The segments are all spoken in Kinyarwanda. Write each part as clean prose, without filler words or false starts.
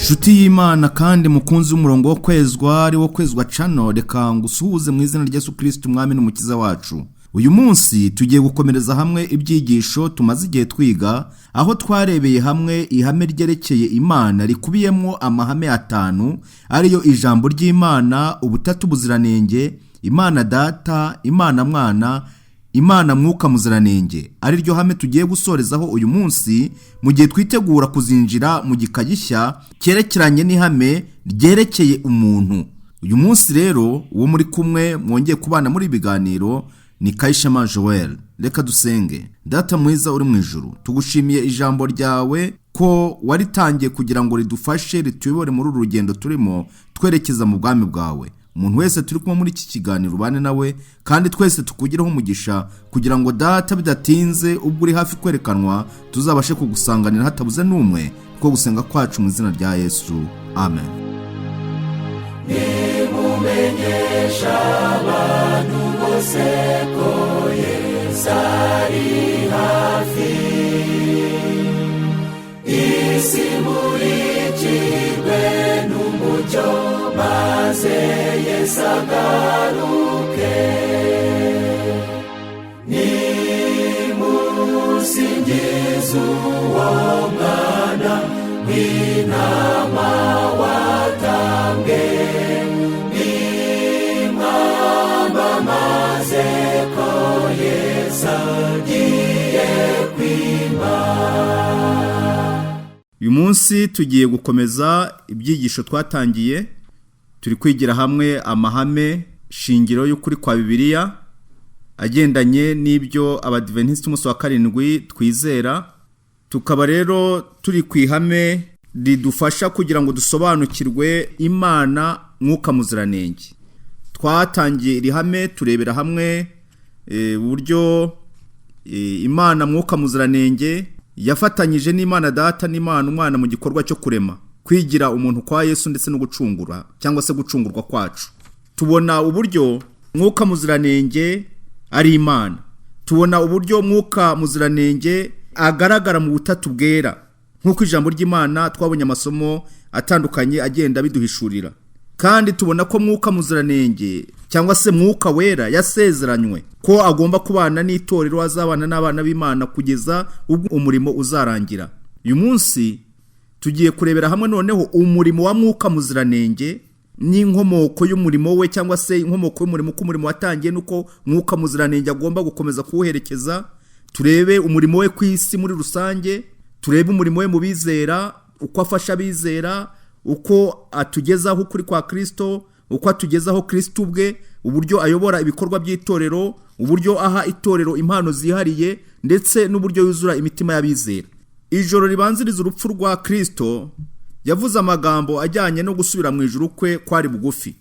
Inshuti y'Imana kandi mukunzi w'umurongo wo kwezwa ari wo Kwezwa Channel, reka ngusuhuze mu izina rya Yesu Kristo, Umwami n'Umukiza wacu. Uyu munsi tugiye gukomereza hamwe ibyigisho tumaze igihe twiga, aho twarebeye hamwe ihame ryerekeye Imana rikubiyemo amahame atanu, ariyo ijambo ry'Imana, ubutatu buziranenge, Imana Data, Imana Mwana, Imana Mwuka Muziranenge, ari ryo hame tugiye gusorezaho uyu munsi mu gihe twitegura kuzinjira mu gika gishya cyerekeranye n'ihame ryerekeye umuntu. Uyu munsi rero uwo muri kumwe mwongeye kubana muri ibiganiro ni Kayishema Joel. Reka dusenge. Data mwiza uri mu ijuru, tugushimiye ijambo ryawe ko waritangiye kugira ngo ridufashe, rituyobore muri uru rugendo turimo twerekeza mu bwami bwawe. Umuntu wese turi kumwe muri iki kiganiro, ubane nawe kandi twese tukugireho umugisha, kugira ngo Data, bidatinze ubwo uri hafi kwerekanwa, tuzabashe kugusanganira hatabuze n'umwe. Two gusenga kwacu mu izina rya Yesu, amen. Nimumenyesha abantu bose ko Yesu ari hafi, isi imurikirwe n'umucyo, maze Yesu agaruke. Nimusingize uwo mwana w'intama watambwe, nimwamamaze ko Yesu agiye kwima. Uyu munsi tugiye gukomeza ibyigisho twatangiye, turi kwigira hamwe amahame shingiro y'ukuri kwa Bibiliya agendanye n'ibyo Abadiventisiti umunsi wa karindwi twizera. Tukaba rero turi ku ihame ridufasha kugira ngo dusobanukirwe Imana Mwuka Muziranenge. Twatangiye iri hame turebera hamwe uburyo Imana Mwuka Muziranenge yafatanyije n'Imana Data n'Imana Umwana mu gikorwa cyo kurema, kwigira umuntu kwa Yesu ndetse no gucungura cyangwa se gucungurwa kwacu. Tubona uburyo Mwuka Muziranenge ari Imana, tubona uburyo Mwuka Muziranenge agaragara mu butatu bwera nk'uko ijambo ry'Imana twabonye amasomo atandukanye agenda biduhishurira, kandi tubona ko Mwuka Muziranenge cyangwa se Mwuka Wera yasezeranywe ko agomba kubana n'itorero, azabana n'abana b'Imana kugeza ubwo umurimo uzarangira. Uyu munsi tugiye kurebera hamwe noneho umurimo wa Mwuka Muziranenge n'inkomoko y'umurimo we, cyangwa se inkomoko y'umurimo, uko umurimo watangiye n'uko Mwuka Muziranenge agomba gukomeza kuwuherekeza. Turebe umurimo we ku isi muri rusange, turebe umurimo we mu bizera, uko afasha abizera, uko atugezaho ukuri kwa Kirisito, uko atugezaho Kirisito ubwe, uburyo ayobora ibikorwa by'itorero, uburyo aha itorero impano zihariye, ndetse n'uburyo yuzura imitima y'abizera. Ijoro ribanziriza urupfu rwa Kirisito, yavuze amagambo ajyanye no gusubira mu ijuru kwe kwari bugufi,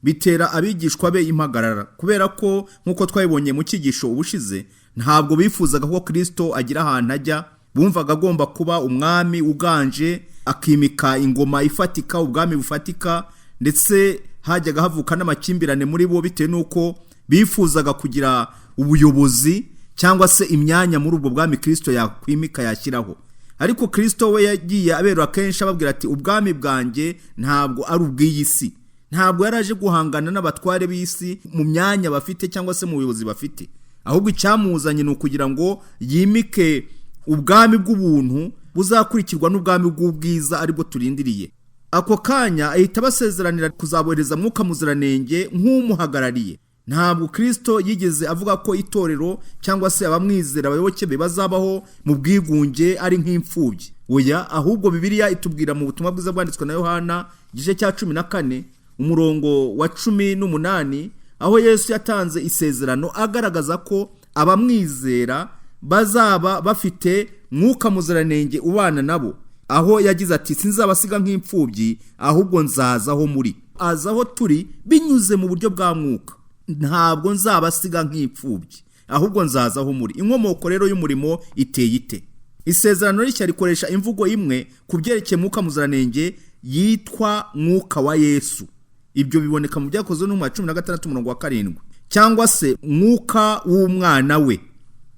bitera abigishwa be impagarara, kubera ko nk'uko twabibonye mu cyigisho ubushize, ntabwo bifuzaga ko Kirisito agira ahantu ajya. Bumvaga agomba kuba umwami uganje, akimika ingoma ifatika, ubwami bufatika, ndetse hajyaga havuka n'amakimbirane muri bo bitewe n'uko bifuzaga kugira ubuyobozi cyangwa se imyanya muri ubwo bwami Kirisito yakwimika, yashyiraho. Ariko Kirisito we yagiye aberura kenshi ababwira ati: "Ubwami bwanjye ntabwo ari ubw'iyi si." Ntabwo yari aje guhangana n'abatware b'isi mu myanya bafite cyangwa se mu buyobozi bafite, ahubwo icyamuzanye ni ukugira ngo yimike ubwami bw'ubuntu buzakurikirwa n'ubwami bw'ubwiza, aribwo turindiriye. Ako kanya ahita abasezeranira kuzabohereza Mwuka Muziranenge nk'umuhagarariye. Ntabwo Kirisito yigeze avuga ko itorero cyangwa se abamwizera, abayoboke be, bazabaho mu bwigunge ari nk'imfubyi. Oya, ahubwo Bibiliya itubwira mu butumwa bwiza bwanditswe na Yohana, igice cya 14, umurongo wa 18, aho Yesu yatanze isezerano agaragaza ko abamwizera bazaba bafite Mwuka Muziranenge ubana nabo, aho yagize ati: "Sinzabasiga nk'imfubyi, ahubwo nzaza aho muri." Aza aho turi binyuze mu buryo bwa Mwuka. "Ntabwo nzabasiga nk'imfubyi, ahubwo nzaza aho muri." Inkomoko rero y'umurimo iteye ite? Isezerano Rishya rikoresha imvugo imwe ku byerekeye Mwuka Muziranenge yitwa Mwuka wa Yesu. Ibyo biboneka mu Byakozwe n'Intumwa 16, umurongo wa 7, cyangwa se Mwuka w'Umwana we,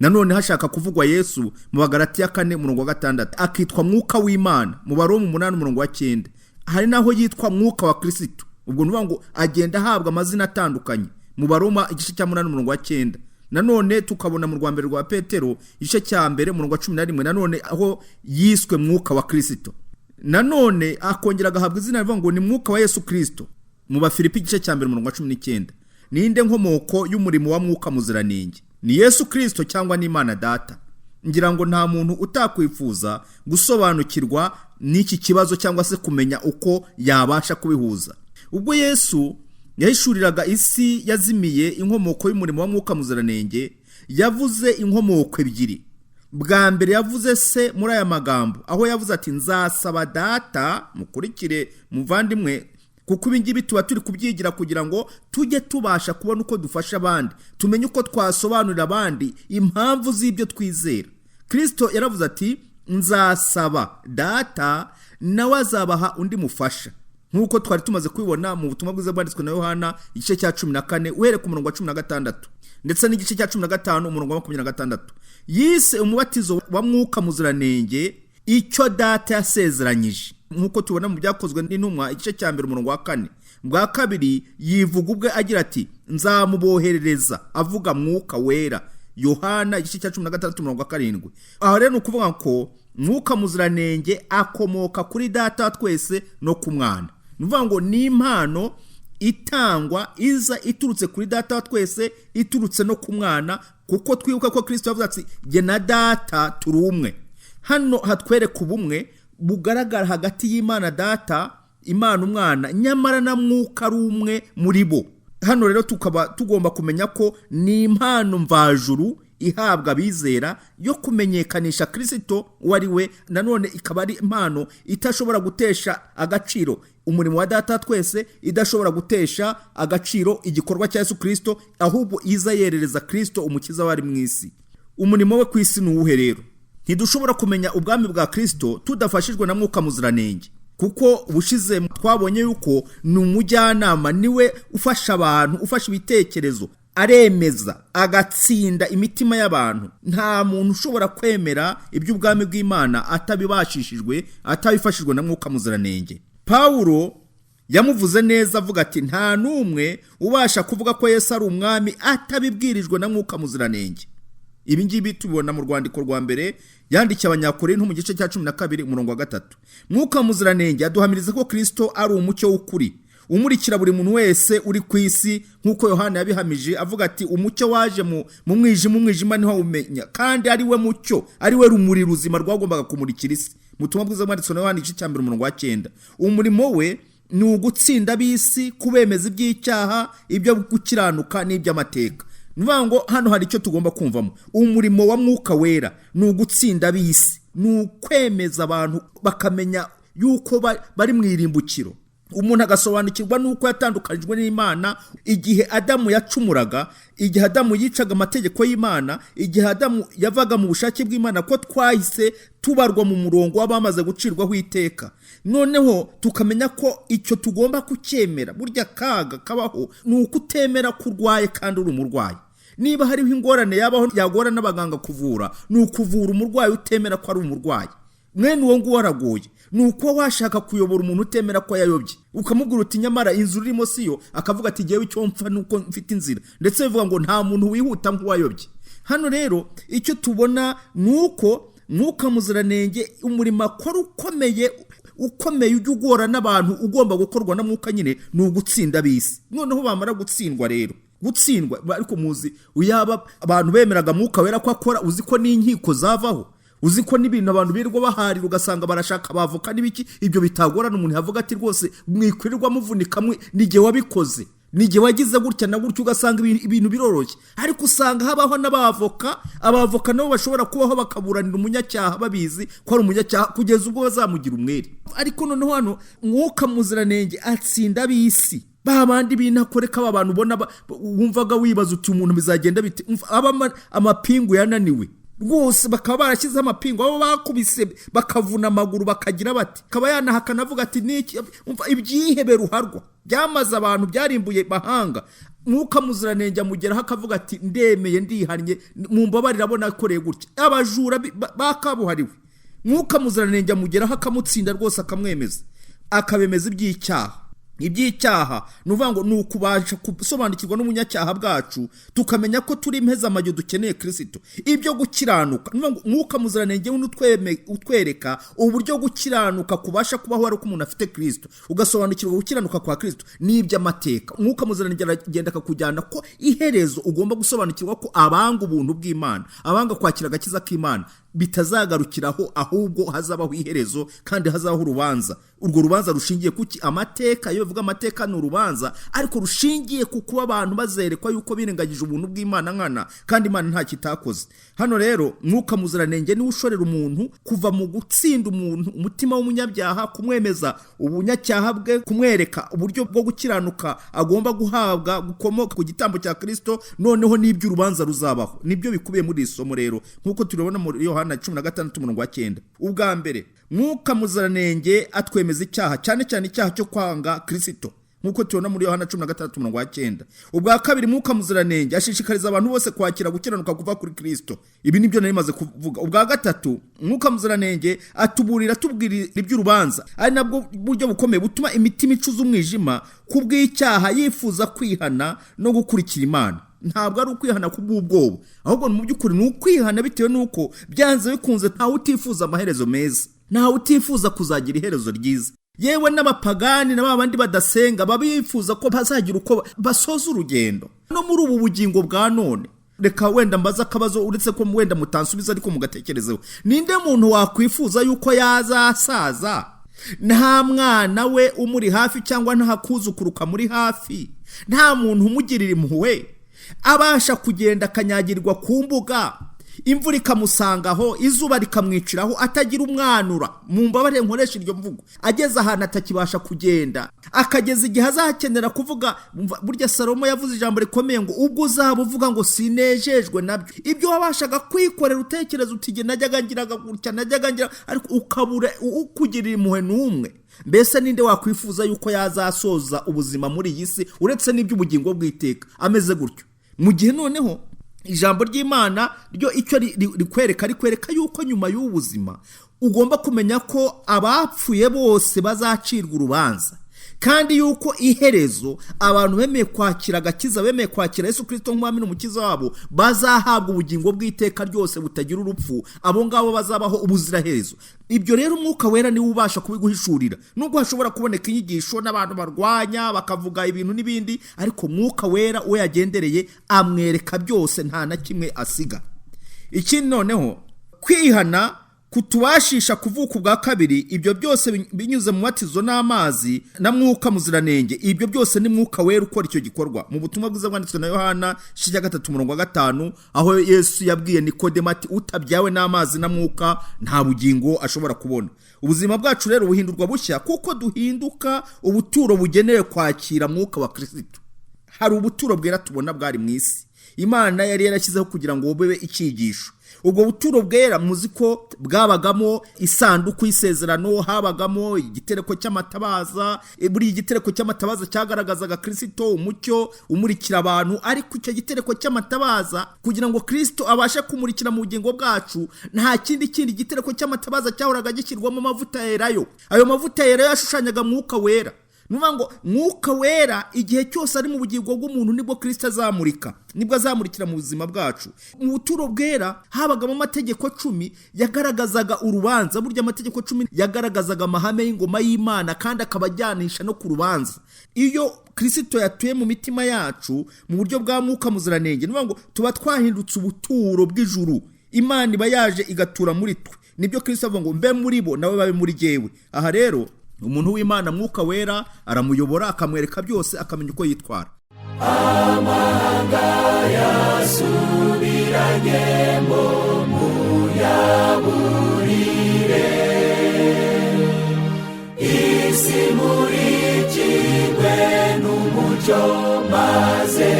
nanone hashaka kuvugwa Yesu, mu Bagaratiya 4, umurongo wa 6, akitwa Mwuka w'Imana mu Baroma 8, umurongo wa 9. Hari n'aho yitwa Mwuka wa Kirisitu. Ubwo ni ngo agenda ahabwa amazina atandukanye mu Baroma igice cya 8 umurongo wa 9. Nanone tukabona mu rwa mbere rwa Petero igice cya 1 umurongo wa 11, nanone aho yiswe Mwuka wa Kirisito. Nanone akongera agahabwa izina rivuga ngo ni Mwuka wa Yesu Kirisito mu Bafilipi igice cya 1 umurongo wa 19. Ninde nkomoko y'umurimo wa Mwuka Muziranenge? Ni Yesu Kirisito cyangwa ni Imana Data? Ngira ngo nta muntu utakwifuza gusobanukirwa n'iki kibazo cyangwa se kumenya uko yabasha kubihuza. Ubwo Yesu yahishuriraga isi yazimiye inkomoko y'umurimo wa Mwuka Muziranenge, yavuze inkomoko ebyiri. Bwa mbere yavuze se muri aya magambo, aho yavuze ati nzasaba Data. Mukurikire muvandimwe, kuko ibi ngibi tuba turi kubyigira kugira ngo tujye tubasha kubona uko dufasha abandi, tumenye uko twasobanurira abandi impamvu z'ibyo twizera. Kristo yaravuze ati nzasaba Data nawe azabaha undi mufasha, nk'uko twari tumaze kubibona mu butumwa bwiza bwanditswe na Yohana igice cya 14 uhereye ku murongo wa 16 ndetse n'igice cya 15 umurongo wa 26. Yise umubatizo wa Mwuka Muziranenge icyo Data yasezeranyije, nk'uko tubona mu byakozwe n'intumwa igice cya 1 umurongo wa 4. Bwa kabiri yivuga ubwe agira ati nzamuboherereza, avuga Mwuka Wera, Yohana igice cya 16 umurongo wa 7. Aho rero ni ukuvuga ko Mwuka Muziranenge akomoka kuri Data twese no ku Mwana. Ni ukuvuga ngo ni impano itangwa iza iturutse kuri Data twese, iturutse no ku Mwana, kuko twibuka ko Kristo yavuze ati jye na Data turi umwe. Hano hatwereka ubumwe bugaragara hagati y'Imana Data, Imana Umwana, nyamara na Mwuka ari umwe muri bo. Hano rero tukaba tugomba kumenya ko ni impano mvajuru ihabwa abizera yo kumenyekanisha Kristo uwo ari we. Nanone ikaba ari impano itashobora gutesha agaciro umurimo wa Data twese, idashobora gutesha agaciro igikorwa cya Yesu Kristo, ahubwo iza yerereza Kristo umukiza wari mu isi. Umurimo we ku isi ni uwuhe rero? Ntidushobora kumenya ubwami bwa Kristo tudafashijwe na Mwuka Muziranenge, kuko ubushize twabonye yuko ni umujyanama, niwe ufasha abantu, ufasha ibitekerezo, aremeza agatsinda imitima y'abantu. Nta muntu ushobora kwemera iby'ubwami bw'Imana atabibashishijwe, atabifashijwe na Mwuka Muziranenge. Pawulo yamuvuze neza avuga ati nta n'umwe ubasha kuvuga ko Yesu ari umwami atabibwirijwe na Mwuka Muziranenge. Ibi ngibi tubibona mu rwandiko rwa mbere yandikiye Abanyakorinto mu gice cya 12 umurongo wa 3. Mwuka Muziranenge aduhamiriza ko Kristo ari umucyo w'ukuri umurikira buri muntu wese uri ku isi, nk'uko Yohana yabihamije avuga ati umucyo waje mu mwijima, umwijima niho umenya, kandi ari we mucyo, ari we rumuri ruzima rwagombaga kumurikira isi. Mu butumwa bwiza bwanditswe na Yohana igice cya 1 umurongo wa 9. Umurimo we ni ugutsinda ab'isi, kubemeza iby'icyaha, ibyo gukiranuka n'iby'amateka. Ni ngo hano hari icyo tugomba kumvamo. Umurimo wa Mwuka Wera ni ugutsinda ab'isi, ni ukwemeza abantu bakamenya yuko bari mu irimbukiro. Umuntu agasobanukirwa n'uko yatandukanijwe n'Imana igihe Adamu yacumuraga, igihe Adamu yicaga amategeko y'Imana, igihe Adamu yavaga mu bushake bw'Imana, ko twahise tubarwa mu murongo w'abamaze gucirwaho iteka. Noneho tukamenya ko icyo tugomba kucyemera. Burya kaga kabaho ni ukutemera ko urwaye kandi uri umurwayi. Niba hariho ingorane yabaho yagora n'abaganga kuvura, ni ukuvura umurwayi utemera ko ari umurwayi. Mwene uwo nguwo aragoye. Ni uko washaka kuyobora umuntu utemera ko yayobye, ukamubwira uti nyamara inzu urimo siyo, akavuga ati ngewe icyo mpfa nuko mfite inzira. Ndetse bivuga ngo nta muntu wihuta nk'uwayobye. Hano rero icyo tubona ni uko Mwuka Muziranenge umurimo akora ukomeye ukomeye ujya ugora n'abantu, ugomba gukorwa na Mwuka nyine, ni ugutsinda ab'isi. Noneho bamara gutsindwa rero, gutsindwa ariko muzi uyaba abantu bemeraga Mwuka Wera ko akora, uzi ko n'inkiko zavaho, uzi ko n'ibintu abantu birirwa baharira ugasanga barashaka bavoka n'ibiki, ibyo bitagorana. Umuntu yavuga ati rwose mwikwirirwa muvunika, n'igihe wabikoze, n'igihe wagize gutya na gutya, ugasanga ibintu biroroshye. Ariko usanga habaho n'abavoka, abavoka nabo bashobora kubaho bakaburanira umunyacyaha babizi ko ari umunyacyaha kugeza ubwo bazamugira umwere. Ariko noneho hano Mwuka Muziranenge atsinda ab'isi, ba bandi b'intakoreka, ba bantu ubona wumvaga wibaza uti umuntu bizagenda bite, amapingu yananiwe rwose, bakaba barashyizeho amapingu, abo bakubise bakavuna amaguru bakagira bati, akaba yanahakana avuga ati niki, ibyihebe ruharwa byamaze abantu, byarimbuye mahanga. Mwuka Muziranenge amugeraho akavuga ati ndemeye, ndihannye, mumbabarire abona akoreye gutya. Abajura bakabuhariwe, Mwuka Muziranenge amugeraho akamutsinda rwose, akamwemeza. Akabemeza iby'icyaha. Iby'icyaha ni ukuvuga ngo ni ukubasha gusobanukirwa n'umunyacyaha bwacu, tukamenya ko turi impezamajyo, dukeneye Kirisito. Ibyo gukiranuka, ni ukuvuga ngo Mwuka Muziranenge utwereka uburyo gukiranuka kubasha kubaho ari uko umuntu afite Kirisito, ugasobanukirwa gukiranuka kwa Kirisito. N'iby'amateka, Mwuka Muziranenge aragenda akakujyana ko iherezo ugomba gusobanukirwa ko abanga ubuntu bw'Imana, abanga kwakira agakiza k'Imana, bitazagarukiraho, ahubwo hazabaho iherezo kandi hazabaho urubanza. Urwo rubanza rushingiye kuki? Amateka. Iyo bivuga amateka ni urubanza, ariko rushingiye ku kuba abantu bazerekwa yuko birengagije ubuntu bw'Imana nkana, kandi Imana ntacyo itakoze. Hano rero Mwuka Muziranenge niwe ushorera umuntu kuva mu gutsinda umuntu umutima w'umunyabyaha, kumwemeza ubunyacyaha bwe, kumwereka uburyo bwo gukiranuka agomba guhabwa gukomoka ku gitambo cya Kirisito, noneho n'iby'urubanza ruzabaho. Nibyo bikubiye muri iri somo rero, nk'uko tubibona muri Yohana 16 umurongo wa 9. Ubwa mbere, Mwuka Muziranenge atwemeza icyaha, cyane cyane icyaha cyo kwanga Kirisito, nk'uko tubona muri Yohana 16 umurongo wa 9. Ubwa kabiri, Mwuka Muziranenge ashishikariza abantu bose kwakira gukiranuka kuva kuri Kirisito. Ibi nibyo nari maze kuvuga. Ubwa gatatu, Mwuka Muziranenge atuburira, atubwira iby'urubanza, ari nabwo buryo bukomeye butuma imitima icuza umwijima kubw'icyaha, yifuza kwihana no gukurikira Imana. Ntabwo ari ukwihana kubw'ubwoba, ahubwo mu by'ukuri ni ukwihana bitewe n'uko byanze bikunze ntawe utifuza amaherezo meza, ntawe utifuza kuzagira iherezo ryiza. Yewe n'abapagani na bandi badasenga babifuza ko bazagira uko basoza urugendo no muri ubu bugingo bwa none. Reka wenda mbaza akabazo, uretse ko wenda mutansubiza ariko mugatekerezeho: ninde muntu wakwifuza yuko yazasaza nta mwana we umuri hafi, cyangwa nta kuzukuruka muri hafi, nta muntu umugirira impuhwe, abasha kugenda akanyagirwa ku mbuga, imvura ikamusangaho, izuba rikamwiciraho, atagira umwanura? Mu mbabare nkoresha iryo mvugo, ageze ahantu atakibasha kugenda, akageza igihe azakenera kuvuga. Burya Salomo yavuze ijambo rikomeye ngo ubwo uzaba uvuga ngo sinejejwe nabyo, ibyo wabashaga kwikorera, utekereza uti jye najyaga ngiraga gutya, najyaga ngira, ariko ukabura ukugirira impuhwe n'umwe. Mbese ninde wakwifuza yuko yazasoza ubuzima muri iyi si, uretse n'iby'ubugingo bw'iteka, ameze gutyo? Mu gihe noneho ijambo ry'Imana ryo icyo rikwereka yuko nyuma y'ubu buzima ugomba kumenya ko abapfuye bose bazacirwa urubanza, kandi yuko iherezo abantu bemeye kwakira agakiza, bemeye kwakira Yesu Kirisito nk'umwami n'umukiza wabo, bazahabwa ubugingo bw'iteka ryose butagira urupfu. Abo ngabo bazabaho ubuziraherezo. Ibyo rero Umwuka Wera niwe ubasha kubiguhishurira, nubwo hashobora kuboneka inyigisho n'abantu barwanya bakavuga ibintu n'ibindi, ariko Mwuka Wera uwo yagendereye amwereka byose, nta na kimwe asiga. Ikindi noneho, kwihana kutubashisha kuvuka ubwa kabiri, ibyo byose binyuze mu batizo n'amazi na Mwuka Muziranenge. Ibyo byose ni Mwuka Wera ukora icyo gikorwa. Mu butumwa bwiza bwanditswe na Yohana igice cya 3 umurongo wa 5, aho Yesu yabwiye Nikodemo ati utabyawe n'amazi na Mwuka nta bugingo ashobora kubona. Ubuzima bwacu rero buhindurwa bushya kuko duhinduka ubuturo bugenewe kwakira Mwuka wa Kirisito. Hari ubuturo bwera tubona bwari mu isi, Imana yari yarashyizeho kugira ngo bube icyigisho. Ubwo buturo bwera muzi ko bwabagamo isanduku y'isezerano, habagamo igitereko cy'amatabaza. Buri igitereko cy'amatabaza cyagaragazaga Kirisito, umucyo umurikira abantu. Ariko icyo gitereko cy'amatabaza, kugira ngo Kirisito abashe kumurikira mu bugingo bwacu, nta kindi gitereko cy'amatabaza cyahoraga gishyirwamo amavuta yerayo. Ayo mavuta yerayo yashushanyaga Mwuka Wera. Ni ukuvuga ngo Mwuka Wera igihe cyose ari mu bugingo bw'umuntu nibwo Kirisito azamurika, nibwo azamurikira mu buzima bwacu. Mu buturo bwera habagamo amategeko 10 yagaragazaga urubanza. Burya amategeko 10 yagaragazaga amahame y'ingoma y'Imana, kandi akaba ajyanisha no ku rubanza. Iyo Kirisito yatuye mu mitima yacu mu buryo bwa Mwuka Muziranenge, ni ukuvuga ngo tuba twahindutse ubuturo bw'ijuru. Imana iba yaje igatura muri twe. Nibyo Kirisito avuga ngo mbe muri bo nawe babe muri jyewe. Aha rero umuntu w'Imana, Mwuka Wera aramuyobora, akamwereka byose, akamenya uko yitwara. Amahanga yasubiranyemo muyaburire, isi murikirwe n'umucyo, maze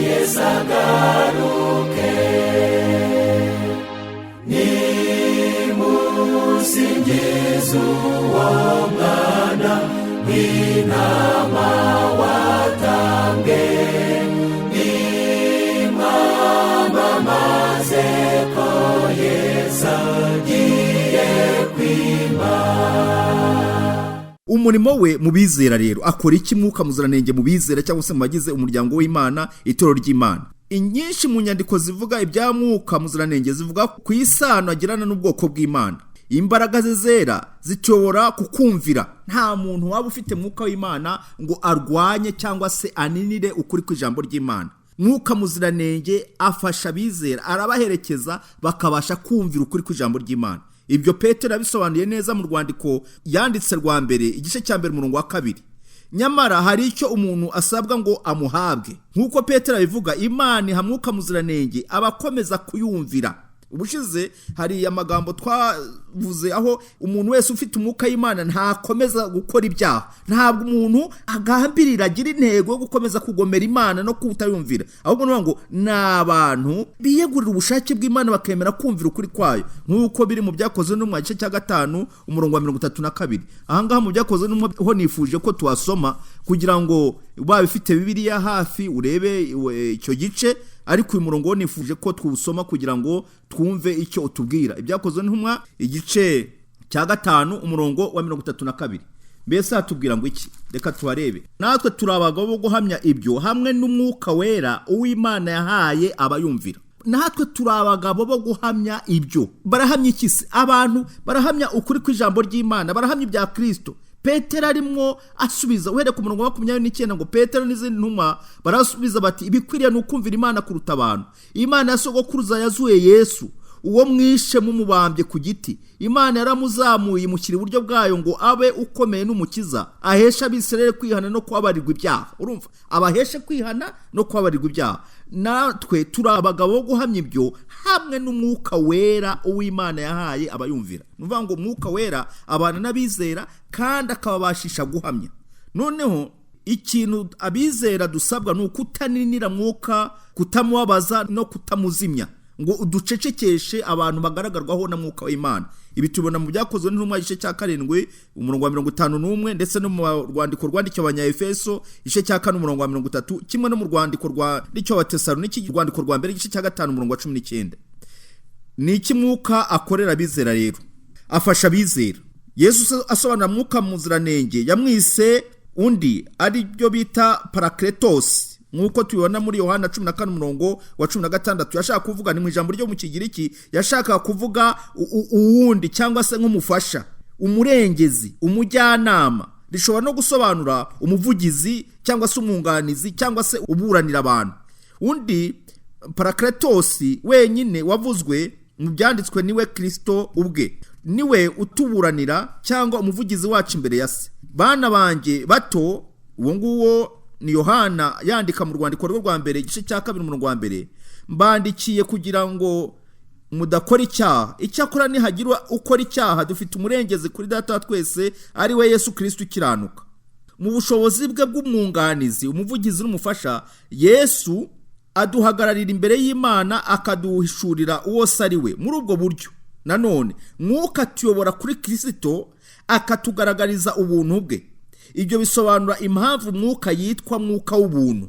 Yesu agaruke. Nimusingize uwo mwana w'intama watambwe, nimwamamaze ko Yesu agiye kwima. Umuntu Umurimo we mu bizera rero, akora iki Mwuka Muziranenge mu bizera cyangwa se mu bagize umuryango w'Imana, itorero ry'Imana? Inyinshi mu nyandiko zivuga ibya Mwuka Muziranenge zivuga ku isano agirana n'ubwoko bw'Imana. Imbaraga ze zera zituyobora kukumvira. Nta muntu waba ufite Mwuka w'Imana ngo arwanye cyangwa se aninire ukuri kw'ijambo ry'Imana. Mwuka Muziranenge afasha abizera, arabaherekeza bakabasha kumvira ukuri kw'ijambo ry'Imana. Ibyo Petero yabisobanuye neza mu rwandiko yanditse rwa mbere, igice cya 1 umurongo wa 2. Nyamara hari icyo umuntu asabwa ngo amuhabwe. Nk'uko Petero abivuga, Imana iha Mwuka Muziranenge abakomeza kuyumvira. Ubushize hari amagambo twavuze aho umuntu wese ufite umwuka w'Imana ntakomeza gukora ibyaha. Ntabwo umuntu agambirira, agira intego yo gukomeza kugomera Imana no kutayumvira, ahubwo ni ngo ni abantu biyegurira ubushake bw'Imana bakemera kumvira ukuri kwayo, nk'uko biri mu Byakozwe n'Intumwa igice cya 5 umurongo wa 32. Ahangaha mu Byakozwe n'Intumwa ho nifuje ko tuhasoma kugira ngo waba ufite Bibiliya hafi urebe icyo gice, ariko uyu murongo nifuje ko twusoma kugira ngo twumve icyo utubwira. Ibyakozwe n'Intumwa igice cya 5 umurongo wa 32. Mbese hatubwira ngo iki? Reka tuharebe. Natwe turi abagabo bo guhamya ibyo hamwe n'Umwuka Wera uw'Imana yahaye abayumvira. Natwe turi abagabo bo guhamya ibyo. Barahamya iki se? Abantu barahamya ukuri kw'ijambo ry'Imana, barahamya ibya Kristo. Petero arimwo asubiza uhereye ku murongo wa 29 ngo Petero n'izindi ntumwa barasubiza bati ibikwiriye ni ukumvira Imana kuruta abantu. Imana ya sogokuruza yazuye Yesu, uwo mwishe mumubambye ku giti. Imana yaramuzamuye imushyira iburyo bwayo ngo abe ukomeye n'umukiza, ahesha Abisirayeli kwihana no kubabarirwa ibyaha. Urumva, abaheshe kwihana no kubabarirwa ibyaha. Natwe turi abagabo bo guhamya ibyo hamwe n'Umwuka Wera uw'Imana yahaye abayumvira. Ni ukuvuga ngo Umwuka Wera abana n'abizera kandi akababashisha guhamya. Noneho ikintu abizera dusabwa ni ukutaninira Mwuka, kutamubabaza no kutamuzimya, ngo uducecekeshe abantu bagaragarwaho na Mwuka w'Imana. Ibi tubona mu Byakozwe n'Intumwa igice cya 7 umurongo wa 51, ndetse no mu rwandiko rwandikiwe Abanyaefeso igice cya 4 umurongo wa 30, kimwe no mu rwandiko rwandikiwe Abatesaloniki urwandiko rwa mbere igice cya 5 umurongo wa 19. Ni iki Mwuka akorera abizera rero? Afasha abizera. Yesu asobanura Mwuka Muziranenge yamwise undi, ari byo bita Parakletos, nk'uko tubibona muri Yohana 14 umurongo wa 16. Yashaka kuvuga, ni mu ijambo ryo mu Kigiriki, yashaka kuvuga uwundi cyangwa se nk'umufasha, umurengezi, umujyanama. Rishobora no gusobanura umuvugizi cyangwa se umwunganizi cyangwa se uburanira abantu. Undi Parakletos wenyine wavuzwe mu byanditswe niwe Kristo ubwe, niwe utuburanira cyangwa umuvugizi wacu imbere ya se. Bana banjye bato, uwo nguwo ni Yohana yandika mu rwandiko rwe rwa mbere igice cya 2 umurongo wa 1, mbandikiye kugira ngo mudakora icyaha. Icyakora nihagira ukora icyaha dufite umurengezi kuri Data wa twese, ari we Yesu Kristo ukiranuka. Mu bushobozi bwe bw'umwunganizi, umuvugizi n'umufasha, Yesu aduhagararira imbere y'Imana akaduhishurira uwo se ari we. Muri ubwo buryo nanone Mwuka atuyobora kuri Kristo akatugaragariza ubuntu bwe. Ibyo bisobanura impamvu Mwuka yitwa Mwuka w'ubuntu,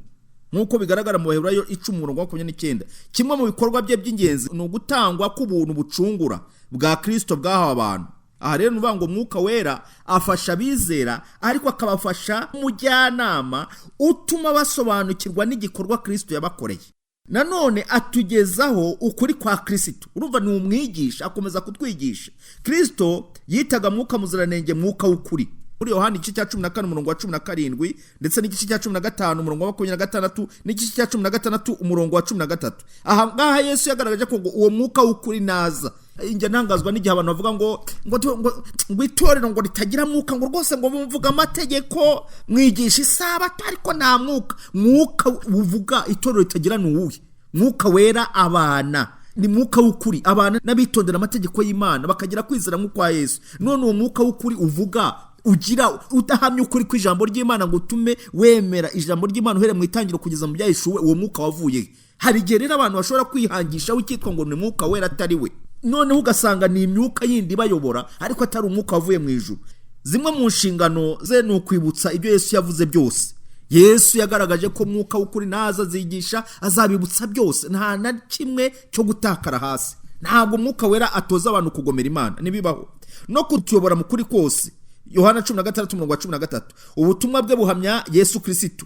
nk'uko bigaragara mu Baheburayo 10 umurongo wa 29. Kimwe mu bikorwa bye by'ingenzi ni ugutangwa k'ubuntu bucungura bwa Kristo bwahawe abantu. Aha rero ni ukuvuga ngo Mwuka Wera afasha abizera, ariko akabafasha umujyanama utuma basobanukirwa n'igikorwa Kristo yabakoreye. Nanone atugezaho ukuri kwa Kristo. Urumva ni umwigisha, akomeza kutwigisha. Kristo yitaga Mwuka Muziranenge Mwuka w'ukuri. Muri Yohana igice cya 14 umurongo wa 17, ndetse n'igice cya 15 umurongo wa 26, n'igice cya 16 umurongo wa 13. Aha ngaha Yesu yagaragaje ko ngo uwo Mwuka w'ukuri naza. Njya ntangazwa n'igihe abantu bavuga ngo ngo itorero ngo ritagira Mwuka, ngo rwose ngo muvuga amategeko, mwigisha isabato, ariko nta Mwuka. Mwuka uvuga itorero ritagira ni uwuhe? Mwuka Wera abana ni Mwuka w'ukuri, abana n'abitondera amategeko y'Imana bakagira kwizera nk'ukwa Yesu. None uwo Mwuka w'ukuri uvuga ugira udahamya ukuri kw'ijambo ry'Imana ngo utume wemera ijambo ry'Imana uhereye mu itangiriro kugeza mu byahishuwe, uwo Mwuka wavuye. Hari igihe rero abantu bashobora kwihangisha w'icyitwa ngo ni Mwuka Wera atari we, noneho ugasanga ni imyuka yindi ibayobora ariko atari umwuka wavuye mu ijuru. Zimwe mu nshingano ze ni ukwibutsa ibyo Yesu yavuze byose. Yesu yagaragaje ko Mwuka w'ukuri naza azigisha, azabibutsa byose, nta na kimwe cyo gutakara hasi. Ntabwo Mwuka Wera atoza abantu kugomera Imana, ntibibaho. No kutuyobora mu kuri kose. Yohana 16:13. Ubutumwa bwe buhamya Yesu Kristo.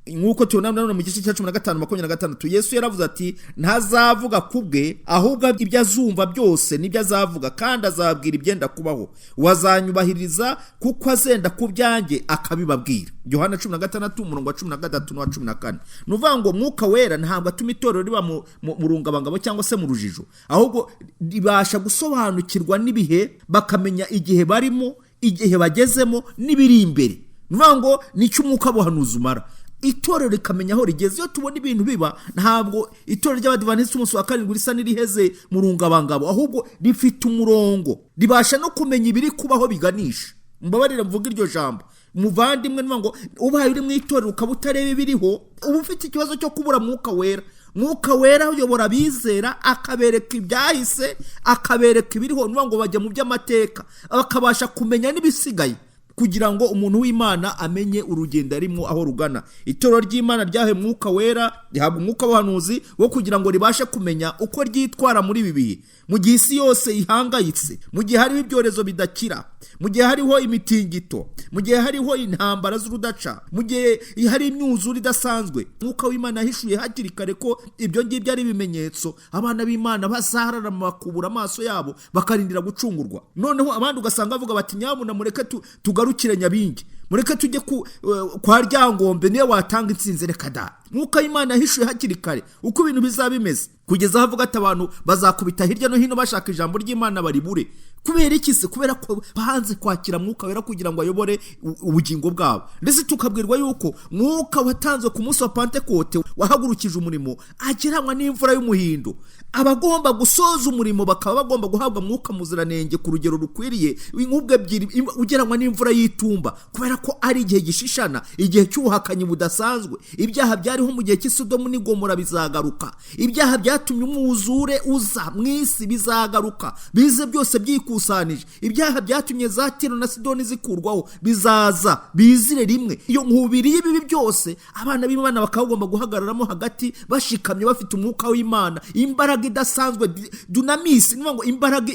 Nk'uko tubona nanone mu gice cya 15:26, Yesu yaravuze ati ntazavuga kubwe, ahubwo ibyo azumva byose nibyo azavuga, kandi azabwira ibyenda kubaho. Wazanyubahiriza kuko azenda ku byanjye akabibabwira. Yohana 16:13 na 14. Ni ukuvuga ngo Mwuka Wera ntabwo atuma itorero riba mu rungabangabo cyangwa se mu rujijo, ahubwo ribasha gusobanukirwa n'ibihe, bakamenya igihe barimo, igihe bagezemo n'ibiri imbere. Ni ukuvuga ngo nicyo umwuka w'ubuhanuzi umara, itorero rikamenya aho rigeze. Iyo tubona ibintu biba, ntabwo itorero ry'Abadivantisiti umunsi wa karindwi risa n'iriheze mu rungabangabo, ahubwo rifite umurongo, ribasha no kumenya ibiri kubaho biganisha. Mbabarira mvuga iryo jambo, muvandimwe, niba ngo ubaye uri mu itorero ukaba utareba ibiriho, uba ufite ikibazo cyo kubura Mwuka Wera. Mwuka Wera uyobora abizera, akabereka ibyahise, akabereka ibiriho, niba ngo bajya mu by'amateka, bakabasha kumenya n'ibisigaye, kugira ngo umuntu w'Imana amenye urugendo arimo aho rugana. Itorero ry'Imana ryahawe Mwuka Wera, rihabwa umwuka w'ubuhanuzi wo kugira ngo ribashe kumenya uko ryitwara muri ibi bihe, mu gihe isi yose ihangayitse, mu gihe hariho ibyorezo bidakira, mu gihe hariho imitingito, mu gihe hariho intambara z'urudaca, mu gihe hari imyuzure idasanzwe. Mwuka w'Imana yahishuye hakiri kare ko ibyo ngibyo ari ibimenyetso abana b'Imana bazaharara bakubura amaso yabo bakarindira gucungurwa. Noneho abandi ugasanga bavuga bati nyabuna mureke tugarukire Nyabingi, mureke tujye kwa Ryangombe niyo watanga intsinzi, reka da. Mwuka w'Imana yahishuye hakiri kare uko ibintu bizaba bimeze, kugeza aho avuga ati abantu bazakubita hirya no hino bashaka ijambo ry'Imana baribure. Kubera iki se? Kubera ko banze kwakira Mwuka Wera kugira ngo ayobore ubugingo bwabo. Ndetse tukabwirwa yuko Mwuka watanzwe ku munsi wa Pantekote wahagurukije umurimo ageranywa n'imvura y'umuhindo. Abagomba gusoza umurimo bakaba bagomba guhabwa Mwuka Muziranenge ku rugero rukwiriye, inkubwe ebyiri ugeranywa n'imvura y'itumba, kubera ko ari igihe gishishana, igihe cy'ubuhakanyi budasanzwe. Ibyaha byariho mu gihe cy'Isodomu n'Igomora bizagaruka, ibyaha byatumye umwuzure uza mu isi bizagaruka, bize byose byikusanije, ibyaha byatumye za Tiro na Sidoni zikurwaho bizaza bizire rimwe. Iyo nkubiri y'ibibi byose abana b'Imana bakaba bagomba guhagararamo hagati bashikamye, bafite umwuka w'Imana, imbaraga idasanzwe, dunamis, ni ngo imbaraga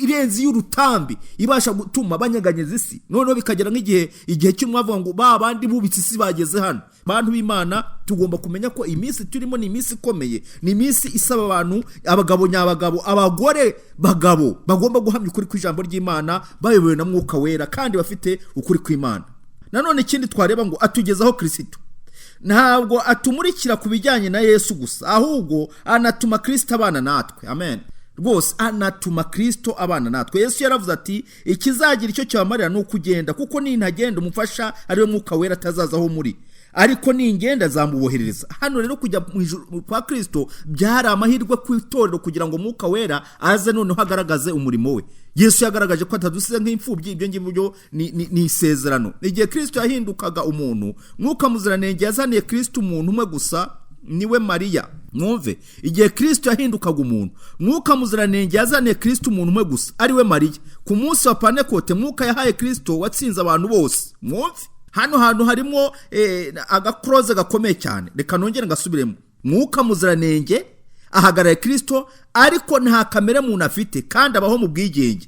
irenze y'urutambi ibasha gutuma banyeganyeza isi. Noneho bikagera nk'igihe igihe cy'umwavuga ngo ba bandi bubitse isi bageze hano. Bantu b'Imana, tugomba kumenya ko iminsi turimo ni iminsi ikomeye, ni iminsi isaba abantu, abagabo nyabagabo, abagore bagabo, bagomba guhamya ukuri kw'ijambo ry'Imana bayobowe na Mwuka Wera kandi bafite ukuri kw'Imana. Nanone ikindi twareba ngo atugezaho Kristo. Ntabwo atumurikira ku bijyanye na Yesu gusa, ahubwo anatuma Kristo abana natwe. Amen. Rwose anatuma Kristo abana natwe. Yesu yaravuze ati ikizagira icyo cyabamarira ni ukugenda, kuko nintagenda umufasha ariwe Mwuka Wera atazaza aho muri, ariko ningenda azamuboherereza. Hano rero kujya mu ijuru kwa Kristo byari amahirwe ku itorero kugira ngo Mwuka Wera aze noneho agaragaze umurimo we. Yesu yagaragaje ko atadusize nk'imfubyi, ibyo ngibyo ni isezerano. Igihe Kristo yahindukaga umuntu, Mwuka Muziranenge yazaniye Kristo umuntu umwe gusa, niwe Mariya. Mwumve, igihe Kristo yahindukaga umuntu, Mwuka Muziranenge yazaniye Kristo umuntu umwe gusa, ariwe Mariya. Ku munsi wa Pantekote Mwuka yahaye Kristo watsinze abantu bose. Mwumve, hano hantu harimo agakroze gakomeye cyane, reka nongere ngasubiremo. Mwuka Muziranenge ahagarariye Kristo, ariko nta kamere muntu afite kandi abaho mu bwigenge.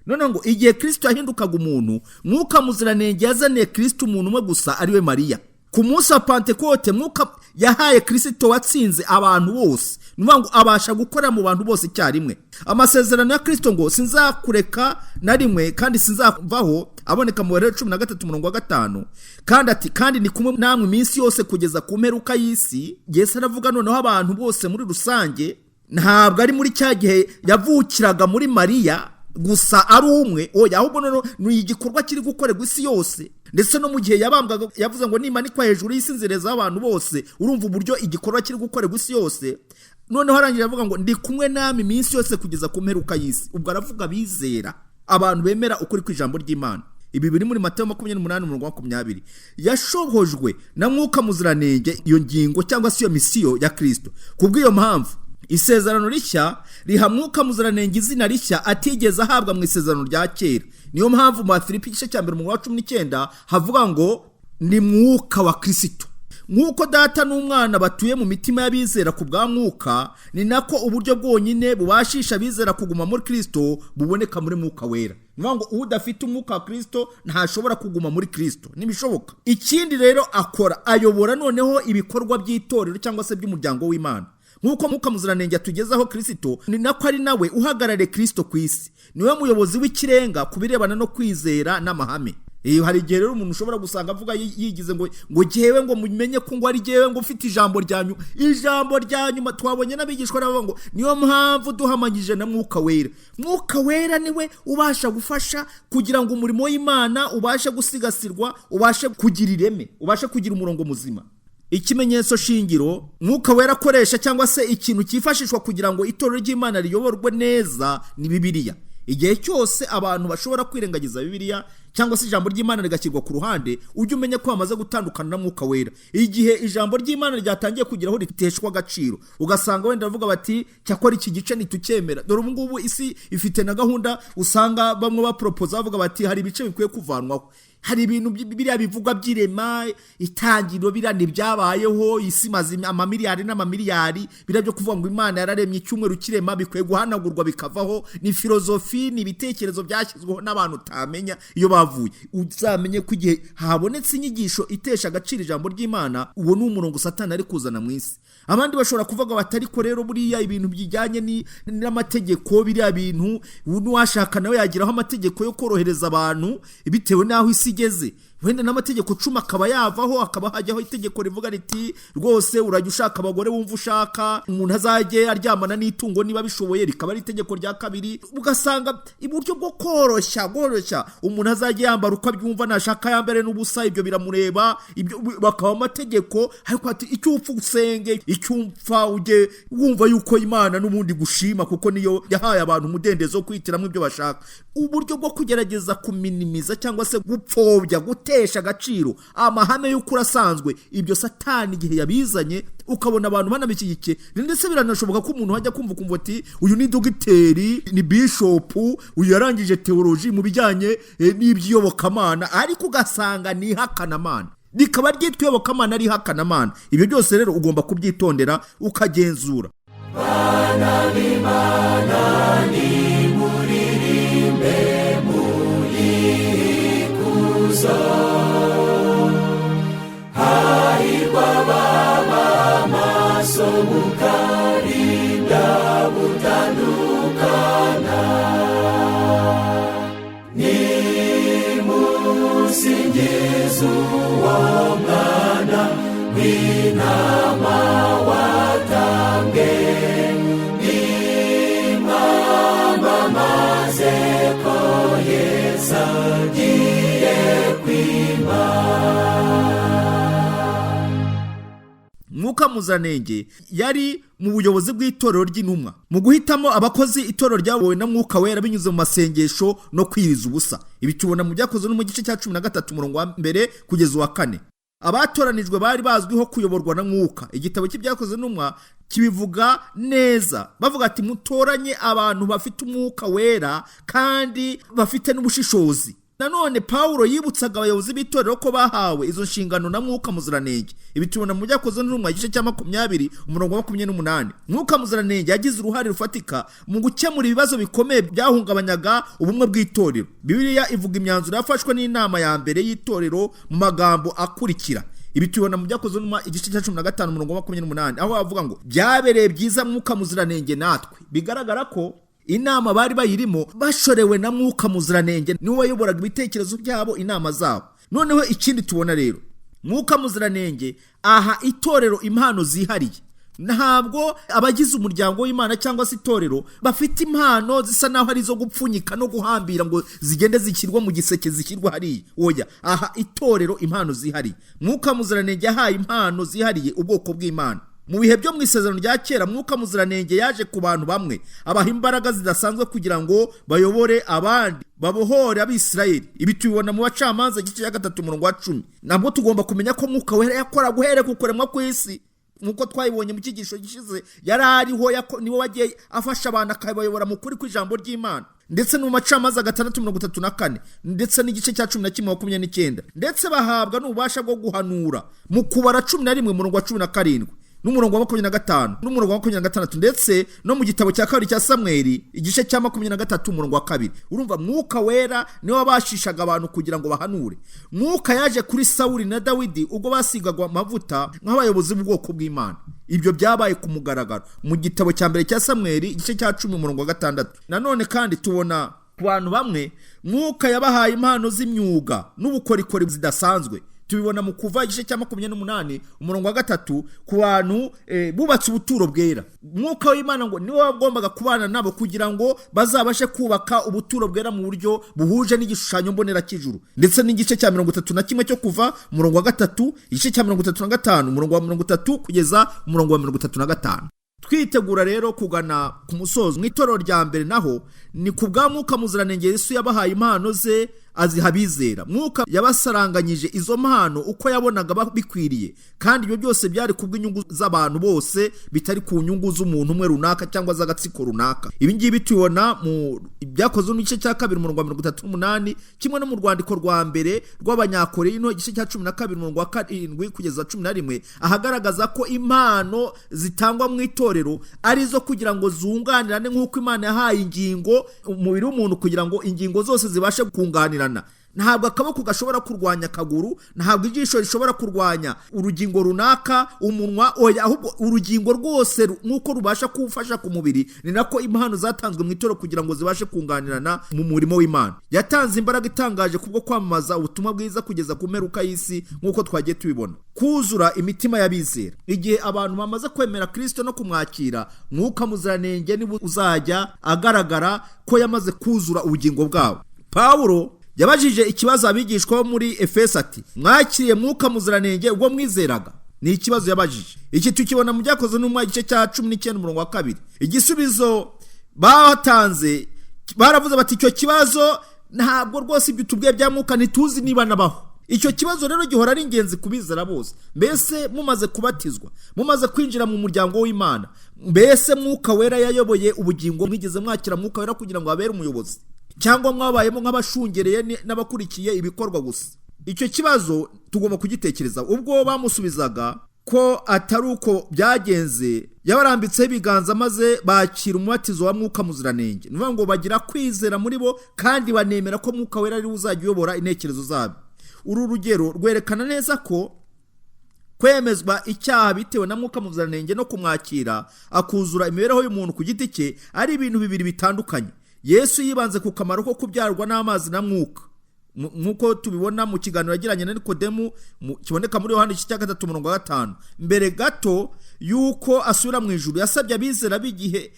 None ngo igihe Kristo yahindukaga umuntu, Mwuka Muziranenge yazaniye Kristo umuntu umwe gusa, ariwe Mariya. Ku munsi wa Pantekote Mwuka yahaye Kristo watsinze abantu bose, ni ukuvuga ngo abasha gukora mu bantu bose icyarimwe. Amasezerano ya Kristo ngo sinzakureka na rimwe kandi sinzavaho, aboneka mu Baheburayo 13:5, kandi ati kandi ni kumwe namwe iminsi yose kugeza ku mperuka y'isi. Yesu aravuga noneho abantu bose muri rusange, ntabwo ari muri cya gihe yavukiraga muri Mariya gusa ari umwe, oya, ahubwo noneho ni igikorwa kiri gukorerwa isi yose. Ndetse no mu gihe yabambwaga yavuze ngo nimanikwa hejuru y'isi nzereza abantu bose. Urumva uburyo igikorwa kiri gukorerwa isi yose. Noneho arangira avuga ngo ndi kumwe namwe iminsi yose kugeza ku mperuka y'isi. Ubwo aravuga abizera, abantu bemera ukuri kw'ijambo ry'Imana. Ibi biri muri Matayo 28:20. Yashohojwe na Mwuka Muziranenge iyo ngingo cyangwa se iyo misiyo ya Kristo. Kubw'iyo mpamvu isezerano rishya riha Mwuka Muziranenge izina rishya atigeze ahabwa mu isezerano rya kera. Niyo mpamvu mu Bafilipi igice cya 1:19 havuga ngo ni Mwuka wa Kristo. Nk'uko Data n'Umwana batuye mu mitima y'abizera ku bwa Mwuka, ni nako uburyo bwonyine bubashisha abizera kuguma muri Kristo buboneka muri Mwuka Wera. Ni ngo udafite umwuka wa Kristo ntashobora kuguma muri Kristo, ntibishoboka. Ikindi rero akora, ayobora noneho ibikorwa by'itorero cyangwa se by'umuryango w'Imana. Nk'uko Mwuka Muziranenge atugezaho Kristo, ni nako ari nawe uhagarariye Kristo ku isi. Niwe muyobozi w'ikirenga ku birebana no kwizera n'amahame. Hari igihe rero umuntu ushobora gusanga avuga yigize ngo jyewe ngo mumenye ko ngo ari jyewe ngo ufite ijambo rya nyuma. Ijambo rya nyuma twabonye n'abigishwa nabo ngo niyo mpamvu duhamanyije na Mwuka Wera. Mwuka Wera niwe ubasha gufasha kugira ngo umurimo w'Imana ubashe gusigasirwa, ubashe kugira ireme, ubashe kugira umurongo muzima. Ikimenyetso shingiro Mwuka Wera akoresha cyangwa se ikintu cyifashishwa kugira ngo itorero ry'Imana riyoborwe neza ni Bibiliya. Igihe cyose abantu bashobora kwirengagiza Bibiliya cyangwa se ijambo ry'Imana rigashyirwa ku ruhande, ujye umenya ko bamaze gutandukana na Mwuka Wera. Igihe ijambo ry'Imana ryatangiye kugira aho riteshwa agaciro, ugasanga wenda bavuga bati cyakora iki gice ntitukemera. Dore ubu ngubu isi ifite na gahunda, usanga bamwe baporopoza bavuga bati hari ibice bikwiye kuvanwaho, hari ibintu biriya bivugwa by'irema, itangiriro, biriya ntibyabayeho, isi imaze amamiliyari n'amamiliyari, biriya byo kuvuga ngo Imana yararemye icyumweru kirema bikwiye guhanagurwa bikavaho. Ni filozofi, ni ibitekerezo byashyizweho n'abantu utamenya iyo bavuye. Uzamenye ko igihe habonetse inyigisho itesha agaciro ijambo ry'Imana, uwo ni umurongo Satani ari kuzana mu isi. Abandi bashobora kuvuga bati ariko rero buriya ibintu bijyanye n'amategeko, biriya bintu n'uwashaka nawe yagiraho amategeko yo korohereza abantu bitewe n'aho isi igeze, wenda n'amategeko 10 akaba yavaho, akaba hajyaho itegeko rivuga riti rwose urajya ushaka abagore wumva ushaka, umuntu azajye aryamana n'itungo niba bishoboye, rikaba ari itegeko rya 2. Ugasanga iburyo bwo koroshya umuntu azajye yambara uko abyumva, nashaka yambare n'ubusa, ibyo biramureba, ibyo bakaba amategeko. Ariko ati icyo upfa usenge, icyo upfa ujye wumva yuko Imana n'ubundi gushima, kuko niyo yahaye abantu umudendezo wo kwihitiramo ibyo bashaka. Uburyo bwo kugerageza kuminimiza cyangwa se gupfobya, gutesha agaciro amahame y'ukuri asanzwe, ibyo Satani igihe yabizanye ukabona abantu banabishyigikiye. Ndetse biranashoboka ko umuntu ajya kumva ukumva ati uyu ni dogiteri, ni bishopu, uyu yarangije teoloji mu bijyanye n'iby'iyobokamana, ariko ugasanga ni ihakanamana, rikaba ryitwa iyobokamana ari ihakanamana. Ibyo byose rero ugomba kubyitondera ukagenzura. Bana b'Imana nimuririmbe muyikuzo, hahirwa ababa amaso mukarinda gutandukana. Nimusingize uwo mwana w'intama watambwe, nimwamamaze ko Yesu agiye kwima. Mwuka Muziranenge yari mu buyobozi bw'itorero ry'intumwa mu guhitamo abakozi itorero ryabowe na Mwuka Wera binyuze mu masengesho no kwiriza ubusa. Ibi tubona mu byakozwe no mu gice cya 13 umurongo wa 1 kugeza uwa 4. Abatoranijwe bari bazwiho kuyoborwa na Mwuka. Igitabo cy'ibyakozwe n'intumwa kibivuga neza, bavuga ati mutoranye abantu bafite Umwuka Wera kandi bafite n'ubushishozi. Nanone Paulo yibutsaga abayobozi b'itorero ko bahawe izo nshingano na Mwuka Muziranenge. Ibi tubona mu byakozwe n'intumwa igice cya 20 umurongo wa 28. Mwuka Muziranenge yagize uruhare rufatika mu gukemura ibibazo bikomeye byahungabanyaga ubumwe bw'itorero. Bibiliya ivuga imyanzuro yafashwe n'inama ya mbere y'itorero mu magambo akurikira. Ibi tubona mu byakozwe n'intumwa igice cya 15 umurongo wa 28, aho bavuga ngo byabereye byiza Mwuka Muziranenge natwe. Bigaragara ko inama bari bayirimo bashorewe na Mwuka Muziranenge, niwe wayoboraga ibitekerezo byabo, inama zabo. Noneho ikindi tubona rero, Mwuka Muziranenge aha itorero impano zihariye. Ntabwo abagize umuryango w'Imana cyangwa se itorero bafite impano zisa naho ari izo gupfunyika no guhambira ngo zigende zishyirwa mu giseke zishyirwa hariya. Oya, aha itorero impano zihariye. Mwuka Muziranenge yahaye impano zihariye ubwoko bw'Imana. Mu bihe byo mu isezerano rya kera, Mwuka Muziranenge yaje ku bantu bamwe abaha imbaraga zidasanzwe kugira ngo bayobore abandi, babohore Abisirayeli. Ibi tubibona mu Bacamanza igice cya 3 umurongo wa 10. Nabwo tugomba kumenya ko Mwuka Wera yakora guhera ku kuremwa kw'isi, nkuko twayibonye mu cyigisho gishize. Yari ariho, niwe wagiye afasha abantu akabayobora mu kuri kw'ijambo ry'Imana. Ndetse no mu Bacamanza 6:34 ndetse n'igice cya 11:29, ndetse bahabwa n'ububasha bwo guhanura mu Kubara 11 umurongo wa 17. n'umurongo wa 25 n'umurongo wa 26, ndetse no mu gitabo cya kabiri cya Samweli igice cya 23 umurongo wa 2. Urumva Mwuka Wera niwe wabashishaga abantu kugira ngo bahanure. Mwuka yaje kuri Sawuli na Dawidi ubwo basigagwa amavuta nk'abayobozi b'ubwoko bw'Imana. Ibyo byabaye ku mugaragaro mu gitabo cya mbere cya Samweli igice cya 10 umurongo wa 6. Nanone kandi tubona ku bantu bamwe Mwuka yabahaye impano z'imyuga n'ubukorikori zidasanzwe. Tubibona mu Kuva igice cya 28 umurongo wa 3, ku bantu bubatse ubuturo bwera. Mwuka w'Imana ngo niwe wagombaga kubana nabo kugira ngo bazabashe kubaka ubuturo bwera mu buryo buhuje n'igishushanyo mbonera cy'ijuru. Ndetse n'igice cya 31 cyo Kuva umurongo wa 3, igice cya 35 umurongo wa 30 kugeza umurongo wa 35. Twitegura rero kugana ku musozo mu itorero rya mbere, naho ni ku bwa Mwuka Muziranenge Yesu yabahaye impano ze aziha abizera. Mwuka yabasaranganyije izo mpano uko yabonaga bikwiriye, kandi ibyo byose byari kubw'inyungu z'abantu bose, bitari ku nyungu z'umuntu umwe runaka cyangwa z'agatsiko runaka. Ibi ngibi tubibona mu Byakozwe mu gice cya 2 umurongo wa 38, kimwe no mu rwandiko rwa mbere rw'Abanyakorinto igice cya 12 umurongo wa 7 kugeza 11, ahagaragaza ko impano zitangwa mu itorero ari izo kugira ngo zunganirane, nk'uko Imana yahaye ingingo umubiri w'umuntu kugira ngo ingingo zose zibashe kunganirana. Ntabwo akaboko gashobora kurwanya akaguru, ntabwo ijisho rishobora kurwanya urugingo runaka, umunwa, oya, ahubwo urugingo rwose nk'uko rubasha kuwufasha ku mubiri, ni nako impano zatanzwe mu itorero kugira ngo zibashe kunganirana mu murimo w'Imana. Yatanze imbaraga itangaje kubwo kwamamaza ubutumwa bwiza kugeza ku mperuka y'isi, nk'uko twagiye tubibona. Kuzura imitima y'abizera. Igihe abantu bamaze kwemera Kristo no kumwakira, Mwuka Muziranenge niwe uzajya agaragara ko yamaze kuzura ubugingo bwabo. Pawulo yabajije ikibazo abigishwa bo muri Efeso ati: mwakiriye Mwuka Muziranenge ubwo mwizeraga? Ni ikibazo yabajije. Iki tukibona mu Byakozwe n'Intumwa igice cya 19 umurongo wa 2. Igisubizo batanze, baravuze bati: icyo kibazo ntabwo rwose ibyo tubwiye bya Mwuka ntituzi niba nabaho. Icyo kibazo rero gihora ari ingenzi kubizera bose. Mbese mumaze kubatizwa, mumaze kwinjira mu muryango w'Imana, mbese Mwuka Wera yayoboye ubugingo? Mwigeze mwakira Mwuka Wera kugira ngo abere umuyobozi, cyangwa mwabayemo nk'abashungereye n'abakurikiye ibikorwa gusa? Icyo kibazo tugomba kugitekereza. Ubwo bamusubizaga ko atari uko byagenze, yabarambitseho ibiganza maze bakira umubatizo wa Mwuka Muziranenge. Ni ukuvuga ngo bagira kwizera muri bo kandi banemera ko Mwuka Wera ari we uzajya uyobora intekerezo zabo. Uru rugero rwerekana neza ko kwemezwa icyaha bitewe na Mwuka Muziranenge no kumwakira akuzura imibereho y'umuntu ku giti cye ari ibintu bibiri bitandukanye. Yesu yibanze ku kamaro ko kubyarwa n'amazi na Mwuka, nk'uko tubibona mu kiganiro yagiranye na Nikodemu kiboneka muri Yohana igice cya 3 umurongo wa 5. Mbere gato y'uko asubira mu ijuru, yasabye abizera b'igihe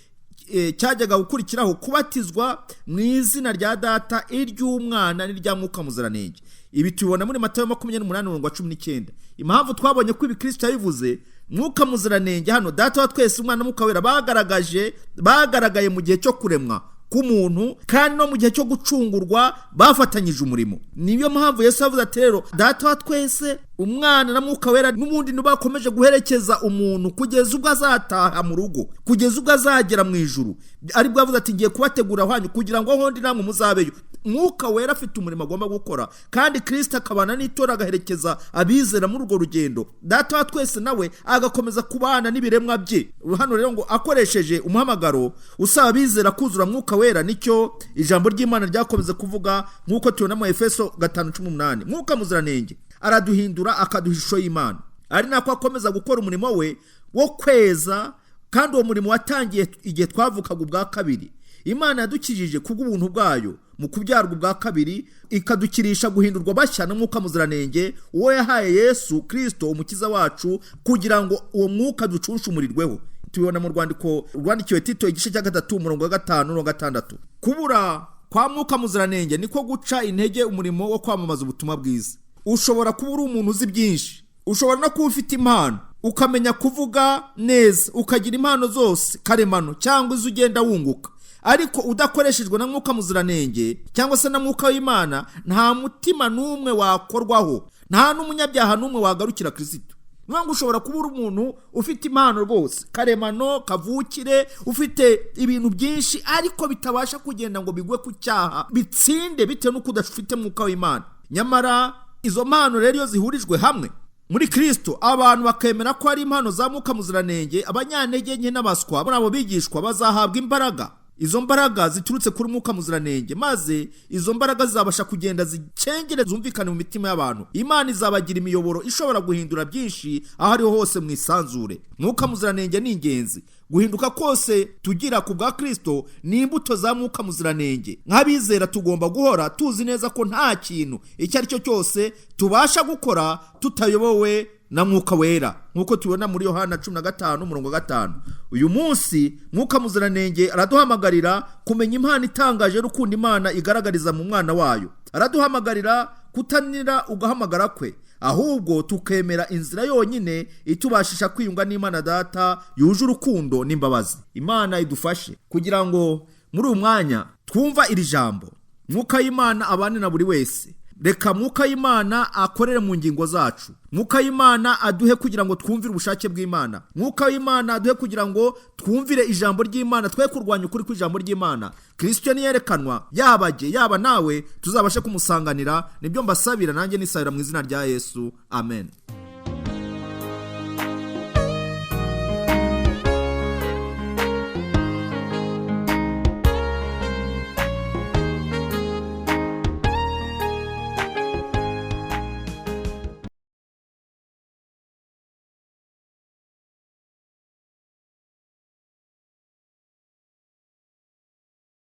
cyajyaga gukurikiraho kubatizwa mu izina rya Data, iry'Umwana n'irya Mwuka Muziranenge. Ibi tubibona muri Matayo 28 umurongo wa 19. Impamvu twabonye ko ibi Kristo yabivuze, Mwuka Muziranenge hano, Data wa twese, Umwana, Mwuka Wera bagaragaye mu gihe cyo kuremwa k'umuntu, kandi no mu gihe cyo gucungurwa bafatanyije umurimo. Niyo mpamvu Yesu yavuze ati rero Data wa twese, Umwana na Mwuka Wera n'ubundi bakomeje guherekeza umuntu kugeza ubwo azataha mu rugo, kugeza ubwo azagera mu ijuru. Aribwo yavuze ati ngiye kubategura ahanyu kugira ngo aho ndi namwe muzabeyo. Mwuka Wera afite umurimo agomba gukora, kandi Kristo akabana n'itora agaherekeza abizera muri urwo rugendo. Data wa twese nawe agakomeza kubana n'ibiremwa bye. Hano rero ngo akoresheje umuhamagaro usaba abizera kuzura Mwuka Wera, nicyo ijambo ry'Imana ryakomeza kuvuga nk'uko tubona mu Efeso 5:18. Mwuka Muziranenge araduhindura akaduha ishusho y'Imana, ari nako akomeza gukora umurimo we wo kweza, kandi uwo murimo watangiye igihe twavukaga ubwa kabiri. Imana yadukijije kubw'ubuntu bwayo mu kubyarwa ubwa kabiri, ikadukirisha guhindurwa bashya na Mwuka Muziranenge, uwo yahaye Yesu Kristo umukiza wacu, kugira ngo uwo Mwuka ducunshumurirweho. Tubibona mu rwandiko rwandikiwe Tito igice cya 3 umurongo wa 5 n'uwa 6. Kubura kwa Mwuka Muziranenge niko guca intege umurimo wo kwamamaza ubutumwa bwiza. Ushobora kuba uri umuntu uzi byinshi, ushobora no kuba ufite impano, ukamenya kuvuga neza, ukagira impano zose karemano cyangwa izo ugenda wunguka, ariko udakoreshejwe na Mwuka Muziranenge cyangwa se na Mwuka w'Imana, nta mutima n'umwe wakorwaho, nta n'umunyabyaha n'umwe wagarukira Kristo. Niyo ngo ushobora kuba uri umuntu ufite impano rwose karemano kavukire, ufite ibintu byinshi, ariko bitabasha kugenda ngo bigwe ku cyaha bitsinde, bitewe n'uko udafite Mwuka w'Imana. Nyamara izo mpano rero iyo zihurijwe hamwe Muri Kristo abantu bakemera ko ari impano za Mwuka Muziranenge, abanyantege nke n'abaswa muri abo bigishwa bazahabwa imbaraga. Izo mbaraga ziturutse kuri Mwuka Muziranenge, maze izo mbaraga zizabasha kugenda zicengere zumvikane mu mitima y'abantu. Imana izabagira imiyoboro ishobora guhindura byinshi aho ariho hose mu isanzure. Mwuka Muziranenge ni ingenzi. Guhinduka kose tugira ku bwa Kristo ni imbuto za Mwuka Muziranenge. Nk'abizera tugomba guhora tuzi neza ko nta kintu icyo ari cyo cyose tubasha gukora tutayobowe na Mwuka Wera, nk'uko tubibona muri Yohana 15:5. Uyu munsi Mwuka Muziranenge araduhamagarira kumenya impano itangaje y'urukundo Imana igaragariza mu mwana wayo. Araduhamagarira kutanira ugahamagara kwe, ahubwo tukemera inzira yonyine itubashisha kwiyunga n'Imana Data yuje urukundo n'imbabazi. Imana idufashe kugira ngo muri uyu mwanya twumva iri jambo. Mwuka w'Imana abane na buri wese. Reka Mwuka w'Imana akorere mu ngingo zacu. Mwuka w'Imana aduhe kugira ngo twumvire ubushake bw'Imana. Mwuka w'Imana aduhe kugira ngo twumvire ijambo ry'Imana, twe kurwanya ukuri kw'ijambo ry'Imana. Kristo niyerekanwa, yaba jye yaba nawe, tuzabashe kumusanganira. Nibyo mbasabira nanjye nisabira mu izina rya Yesu, amen.